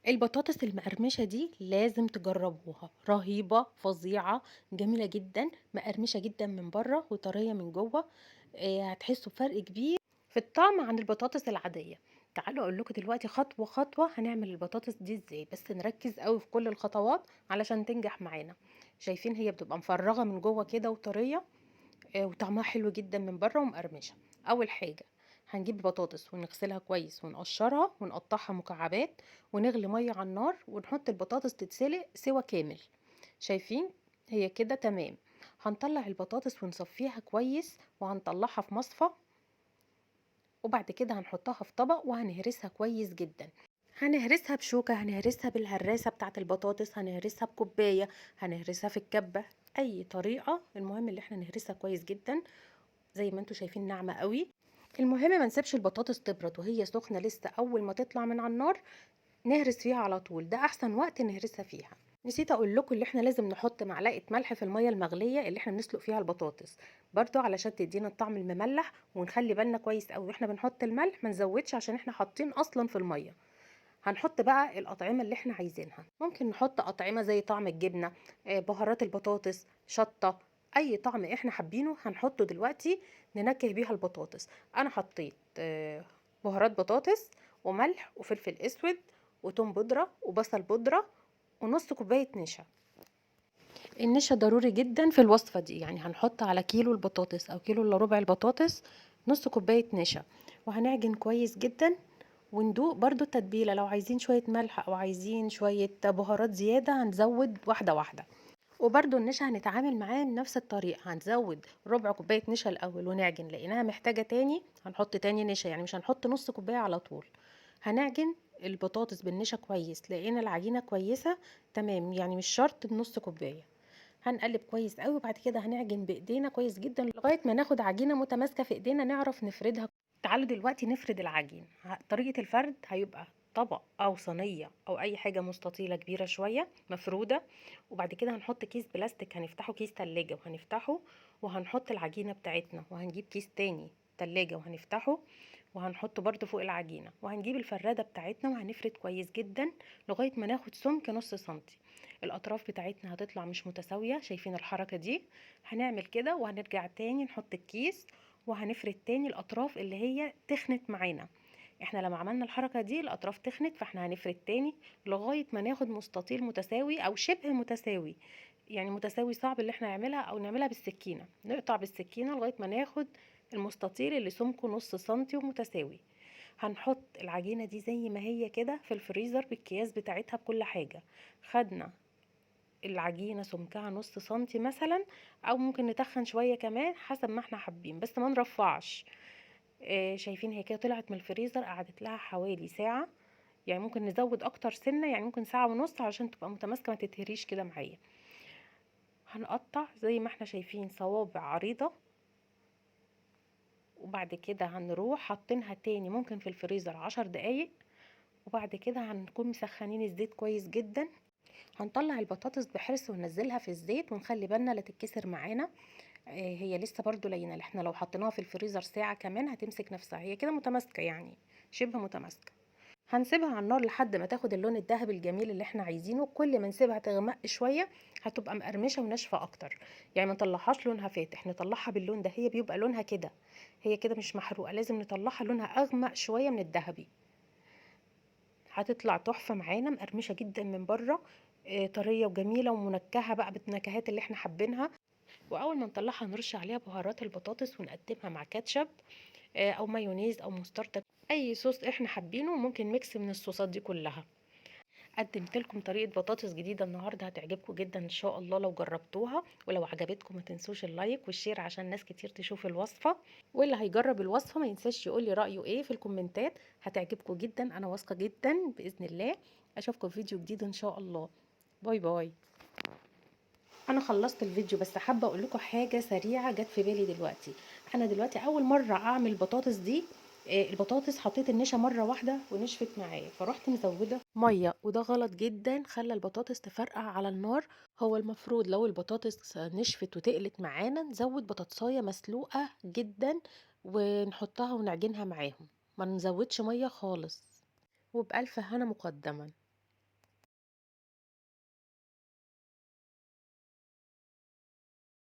البطاطس المقرمشة دي لازم تجربوها، رهيبة فظيعة جميلة جدا، مقرمشة جدا من بره وطرية من جوه. هتحسوا بفرق كبير في الطعم عن البطاطس العادية. تعالوا اقول لكم دلوقتي خطوة خطوة هنعمل البطاطس دي ازاي، بس نركز قوي في كل الخطوات علشان تنجح معانا. شايفين هي بتبقى مفرغة من جوه كده وطرية، وطعمها حلو جدا من بره ومقرمشة. اول حاجة هنجيب البطاطس ونغسلها كويس ونقشرها ونقطعها مكعبات، ونغلي مية على النار ونحط البطاطس تتسلق سوا كامل. شايفين هي كده تمام. هنطلع البطاطس ونصفيها كويس وهنطلعها في مصفى، وبعد كده هنحطها في طبق وهنهرسها كويس جدا. هنهرسها بشوكة، هنهرسها بالهراسة بتاعت البطاطس، هنهرسها بكوباية، هنهرسها في الكبة، اي طريقة، المهم اللي احنا نهرسها كويس جدا. زي ما انتوا شايفين ناعمة قوي. المهم ما نسيبش البطاطس تبرد وهي سخنة لسه، اول ما تطلع من على النار نهرس فيها على طول، ده احسن وقت نهرسها فيها. نسيت اقول لكم اللي احنا لازم نحط معلقة ملح في المية المغلية اللي احنا بنسلق فيها البطاطس برضو، علشان تدينا الطعم المملح. ونخلي بالنا كويس قوي واحنا بنحط الملح ما نزودش، عشان احنا حاطين اصلا في المية. هنحط بقى الأطعمة اللي احنا عايزينها، ممكن نحط أطعمة زي طعم الجبنة، بهارات البطاطس، شطة، أي طعم احنا حابينه هنحطه دلوقتي ننكه بيها البطاطس. أنا حطيت بهارات بطاطس وملح وفلفل أسود وتوم بودرة وبصل بودرة ونص كوباية نشا. النشا ضروري جدا في الوصفة دي، يعني هنحط على كيلو البطاطس أو كيلو إلا ربع البطاطس نص كوباية نشا، وهنعجن كويس جدا وندوق برضو التتبيلة. لو عايزين شوية ملح أو عايزين شوية بهارات زيادة هنزود واحدة واحدة. وبرضو النشا هنتعامل معاه بنفس الطريقة، هنزود ربع كوباية نشا الأول ونعجن، لقيناها محتاجة تاني هنحط تاني نشا، يعني مش هنحط نص كوباية على طول. هنعجن البطاطس بالنشا كويس، لقينا العجينة كويسة تمام، يعني مش شرط بنص كوباية. هنقلب كويس قوي، وبعد كده هنعجن بايدينا كويس جدا لغاية ما ناخد عجينة متماسكة في ايدينا نعرف نفردها. تعالوا دلوقتي نفرد العجين. طريقة الفرد هيبقى طبق او صينية او اي حاجة مستطيلة كبيرة شوية مفرودة، وبعد كده هنحط كيس بلاستيك، هنفتحه كيس تلاجة وهنفتحه وهنحط العجينة بتاعتنا، وهنجيب كيس تاني تلاجة وهنفتحه وهنحطه برضو فوق العجينة، وهنجيب الفرادة بتاعتنا وهنفرد كويس جدا لغاية ما ناخد سمك نص سنتي. الأطراف بتاعتنا هتطلع مش متساوية، شايفين الحركة دي؟ هنعمل كده وهنرجع تاني نحط الكيس وهنفرد تاني الأطراف اللي هي تخنت معانا. احنا لما عملنا الحركة دي الأطراف تخنت، فاحنا هنفرد تاني لغاية ما ناخد مستطيل متساوي أو شبه متساوي، يعني متساوي صعب اللي احنا نعملها، أو نعملها بالسكينة، نقطع بالسكينة لغاية ما ناخد المستطيل اللي سمكه نص سنتي ومتساوي. هنحط العجينة دي زي ما هي كده في الفريزر بالأكياس بتاعتها بكل حاجة. خدنا العجينة سمكها نص سنتي مثلا، أو ممكن نتخن شوية كمان حسب ما احنا حابين، بس ما نرفعش. شايفين هي كده طلعت من الفريزر، قعدت لها حوالي ساعة، يعني ممكن نزود أكتر سنة، يعني ممكن ساعة ونص عشان تبقى متماسكة ما تتهريش كده معايا. هنقطع زي ما احنا شايفين صوابع عريضة، وبعد كده هنروح حاطينها تاني ممكن في الفريزر 10 دقايق، وبعد كده هنكون مسخنين الزيت كويس جدا. هنطلع البطاطس بحرص وننزلها في الزيت، ونخلي بالنا لا تتكسر معانا، هي لسه برضو لينة، احنا لو حطيناها في الفريزر ساعة كمان هتمسك نفسها، هي كده متماسكة يعني شبه متماسكة. هنسيبها على النار لحد ما تاخد اللون الذهبي الجميل اللي احنا عايزينه. كل ما نسيبها تغمق شوية هتبقى مقرمشة وناشفة اكتر، يعني ما نطلعهاش لونها فاتح، نطلعها باللون ده، هي بيبقى لونها كده، هي كده مش محروقة، لازم نطلعها لونها اغمق شوية من الذهبي. هتطلع تحفة معانا، مقرمشة جدا من بره، طرية وجميلة ومنكهة بقى بالنكهات اللي احنا حابينها. واول ما نطلعها نرش عليها بهارات البطاطس ونقدمها مع كاتشب، او مايونيز او مستردة، اي صوص احنا حابينه، وممكن mix من الصوصات دي كلها. قدمت لكم طريقة بطاطس جديدة النهاردة هتعجبكم جدا ان شاء الله لو جربتوها، ولو عجبتكم ما تنسوش ال like وال share عشان ناس كتير تشوف الوصفة، واللي هيجرب الوصفة ما ينساش يقول لي رأيه ايه في الكومنتات، هتعجبكم جدا انا واثقة جدا بإذن الله. اشوفكم في فيديو جديد ان شاء الله، bye bye. انا خلصت الفيديو بس حابة اقول لكم حاجة سريعة جت في بالي دلوقتي. انا دلوقتي اول مرة اعمل بطاطس دي، البطاطس حطيت النشا مرة واحدة ونشفت معايا، فروحت مزودة مية، وده غلط جدا، خلى البطاطس تفرقع على النار. هو المفروض لو البطاطس نشفت وتقلت معانا نزود بطاطساية مسلوقة جدا ونحطها ونعجنها معاهم، ما نزودش مية خالص. وبألف هنا مقدما.